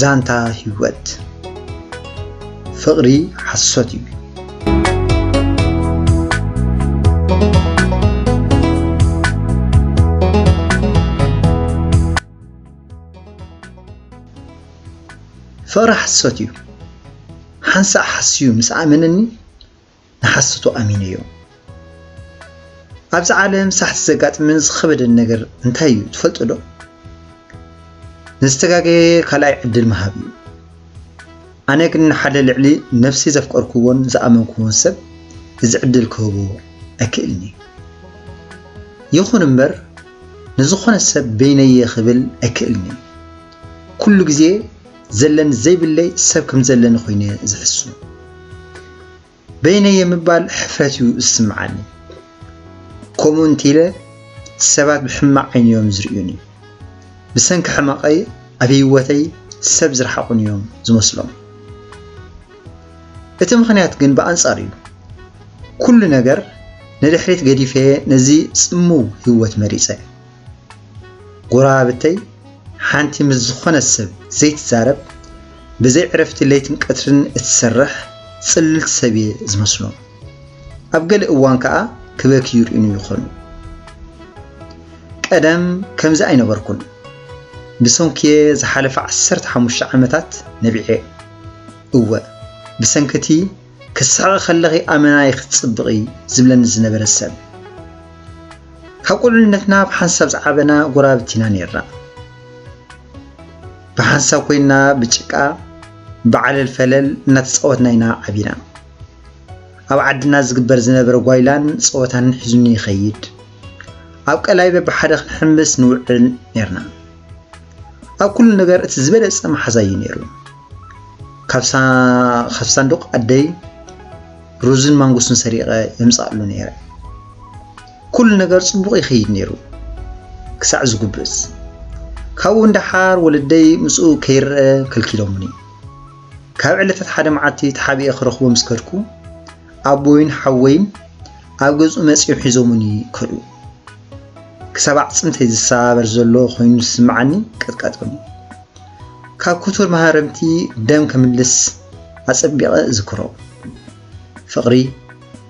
ዛንታ ህይወት። ፍቕሪ ሓሶት እዩ። ፍቕሪ ሓሶት እዩ። ሓንሳእ ሓስዩ ምስ ኣመነኒ፣ ንሓሶቱ ኣሚነዮ። ኣብዚ ዓለም ሳሕቲ ዘጋጥምን ዝኸበደን ነገር እንታይ እዩ ትፈልጡ ዶ? ንዝተጋገየ ካልኣይ ዕድል ምሃብ እዩ። ኣነ ግን ንሓደ ልዕሊ ነፍሲ ዘፍቀርኩዎን ዝኣመንኩዎን ሰብ እዚ ዕድል ክህቦ ኣይክእልኒ። ይኹን እምበር ንዝኾነ ሰብ በይነየ ክብል ኣይክእልኒ። ኩሉ ግዜ ዘለኒ ዘይብለይ ሰብ ከም ዘለኒ ኮይነ ዝሕሱ። በይነየ ምባል ሕፍረት እዩ ዝስምዓኒ። ከምኡ እንተ ኢለ ሰባት ብሕማቕ ዓይኒ እዮም ዝርእዩኒ። ብሰንኪ ሕመቐይ ኣብ ህይወተይ ሰብ ዝረሓቑኒ እዮም ዝመስሎም። እቲ ምኽንያት ግን ብኣንጻሩ እዩ። ኩሉ ነገር ንድሕሪት ገዲፈ ነዚ ጽምው ህይወት መሪጸ። ጎረባብተይ ሓንቲ ምስ ዝኾነ ሰብ ዘይትዛረብ፣ ብዘይ ዕረፍቲ ለይትን ቀትርን እትሰርሕ ጽልልቲ ሰብ እየ ዝመስሎም። ኣብ ገለ እዋን ከኣ ክበኪ ይርእዩኒ ይኾኑ። ቀደም ከምዚ ኣይነበርኩን። ብሰንኩየ ዝሓለፈ ዓሰርተ ሓሙሽተ ዓመታት ነቢዐ። እወ፣ ብሰንኪ እቲ "ክትስሕቒ ከለኺ ኣመና ኢኺ ትጽብቒ" ዝብለኒ ዝነበረ ሰብ። ካብ ቁልዕነትና ብሓንሳብ ዝዓበና ጎረባብቲ ኢና ነይርና። ብሓንሳብ ኮይንና ብጭቃ፣ ብዓለል ፈለል እናተጻወትና ኢና ዓቢና። ኣብ ዓድና ዝግበር ዝነበረ ጓይላን ጸወታን ሒዙኒ ይኸይድ። ኣብ ቀላይ በብሓደ ክንሕምስ ንውዕል ነይርና። ኣብ ኩሉ ነገር እቲ ዝበለጸ መሓዛይ እዩ ነይሩ። ካብ ሳ-፣ ካብ ሳንዱቕ ኣደይ ሩዝን ማንጉስን ሰሪቐ የምጽኣሉ ነይረ። ኩሉ ነገር ጽቡቕ ይኸይድ ነይሩ፣ ክሳዕ ዝጉብዝ። ካብኡ ንደሓር ወለደይ ምስኡ ከይረአ ከልኪሎምኒ። ካብ ዕለታት ሓደ መዓልቲ ተሓቢኤ ክረኽቦ ምስ ከድኩ፣ ኣቦይን ሓወይን ኣብ ገዝኡ መጺኦም ሒዞምኒ ከዱ። ክሳብ ኣዕጽምተይ ዝሰባበር ዘሎ ኮይኑ ዝስምዓኒ ቀጥቀጡኒ። ካብ ክቱር ማህረምቲ ደም ከምልስ ኣጸቢቐ እዝክሮ። "ፍቕሪ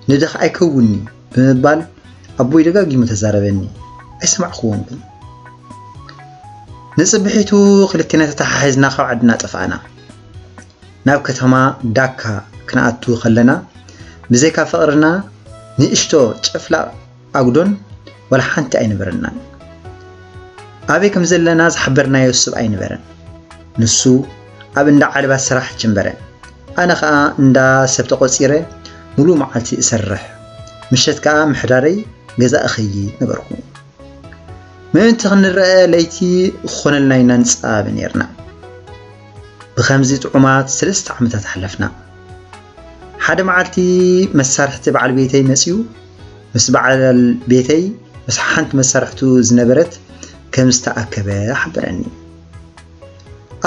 ንድኻ ኣይከውን'ዩ" ብምባል ኣቦይ ደጋጊሙ ተዛረበኒ። ኣይሰማዕክዎን ግን። ንጽብሒቱ ክልቴና ተተሓሒዝና ካብ ዓድና ጠፋእና። ናብ ከተማ ዳካ ክንኣቱ ከለና፣ ብዘይካ ፍቕርና ንእሽቶ ጨፍላቕ ኣጉዶን ዋላ ሓንቲ ኣይነበረናን። ኣበይ ከም ዘለና ዝሓበርናዮ ሰብ ኣይነበረን። ንሱ ኣብ እንዳ ዓለባ ስራሕ ጀመረ። ኣነ ኸኣ እንዳ ሰብ ተቖጺረ ሙሉእ መዓልቲ እሰርሕ። ምሸት ከኣ ምሕዳረይ ገዛ እኸይድ ነበርኩ። ምእንቲ ክንረአ ለይቲ ክኾነልና ኢና ንጻበ ነይርና። ብኸምዚ ጥዑማት ሰለስተ ዓመታት ኣሕለፍና። ሓደ መዓልቲ መሳርሕቲ በዓል ቤተይ መጺኡ፣ ምስ በዓል ቤተይ ምስ ሓንቲ መሳርሕቱ ዝነበረት ከም ዝተኣከበ ሓበረኒ።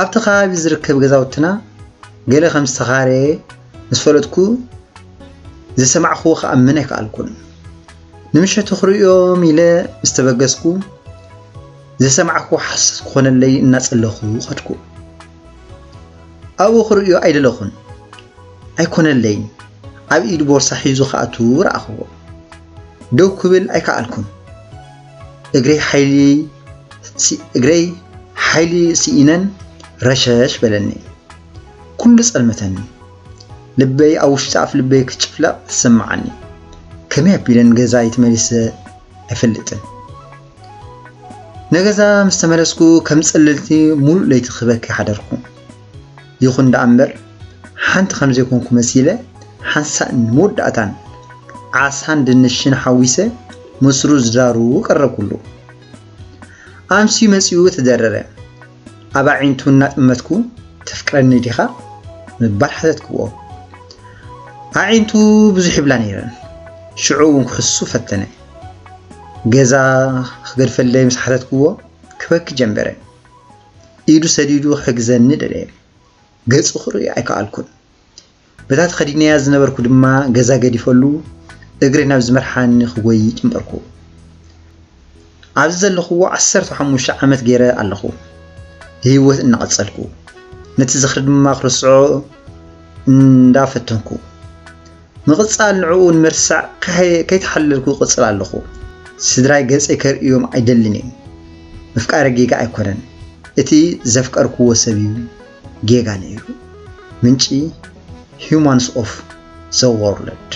ኣብቲ ከባቢ ዝርከብ ገዛውትና ገለ ከም ዝተኻረየ ምስ ፈለጥኩ፣ ዝሰማዕክዎ ክኣምን ኣይከኣልኩን። ንምሸቱ ክርእዮም ኢለ ምስ ተበገስኩ፣ ዝሰማዕክዎ ሓሶት ክኾነለይ እናጸለኹ ኸድኩ። ኣብኡ ክርእዮ ኣይደለኹን። ኣይኮነለይን። ኣብ ኢዱ ቦርሳ ሒዙ ክኣቱ ረኣኽዎ። ደው ክብል ኣይከኣልኩን። እግረይ ሓይሊ ሲ-፣ እግረይ ሓይሊ ስኢነን ረሸሽ በለኒ። ኩሉ ጸልመተኒ። ልበይ ኣብ ውሽጢ ኣፍ ልበይ ክጭፍለቕ ተሰማዓኒ። ከመይ ኣቢለ ንገዛይ ተመሊሰ ኣይፈልጥን። ንገዛ ምስ ተመለስኩ ከም ጽልልቲ ሙሉእ ለይቲ ክበኪ ሓደርኩ። ይኹን ደኣ እምበር፣ ሓንቲ ከም ዘይኮንኩ መሲለ፣ ሓንሳእ ንመወዳእታን ዓሳን ድንሽን ሓዊሰ ምስሩ ዝዳሩ ቀረብኩሉ። ኣምስዩ መጺኡ ተደረረ። ኣብ ኣዒንቱ እናጠመትኩ፣ "ተፍቅረኒ ዲኻ?" ምባል ሓተትክዎ። ኣዒንቱ ብዙሕ ይብላ ነይረን። ሽዑ እውን ክሕሱ ፈተነ። ገዛ ክገድፈለይ ምስ ሓተትክዎ፣ ክበኪ ጀመረ። ኢዱ ሰዲዱ ክሕግዘኒ ደለየ። ገጹ ክርኢ ኣይከኣልኩን። በታ ተኸዲነያ ዝነበርኩ ድማ ገዛ ገዲፈሉ፣ እግረይ ናብ ዝመርሓኒ ክጎይ ጀመርኩ። ኣብዚ ዘለኹዎ ዓሰርተ ሓሙሽተ ዓመት ገይረ ኣለኹ፣ ህይወት እናቐጸልኩ። ነቲ ዝኽሪ ድማ ክርስዖ እንዳፈተንኩ፣ ምቕጻል ንዕኡ ንምርሳዕ ከይ-፣ ከይተሓለልኩ እቕጽል ኣለኹ። ስድራይ ገጸይ ከርእዮም ኣይደልን እየ። ምፍቃረ ጌጋ ኣይኮነን። እቲ ዘፍቀርክዎ ሰብ እዩ ጌጋ ነይሩ። ምንጪ humans of the world።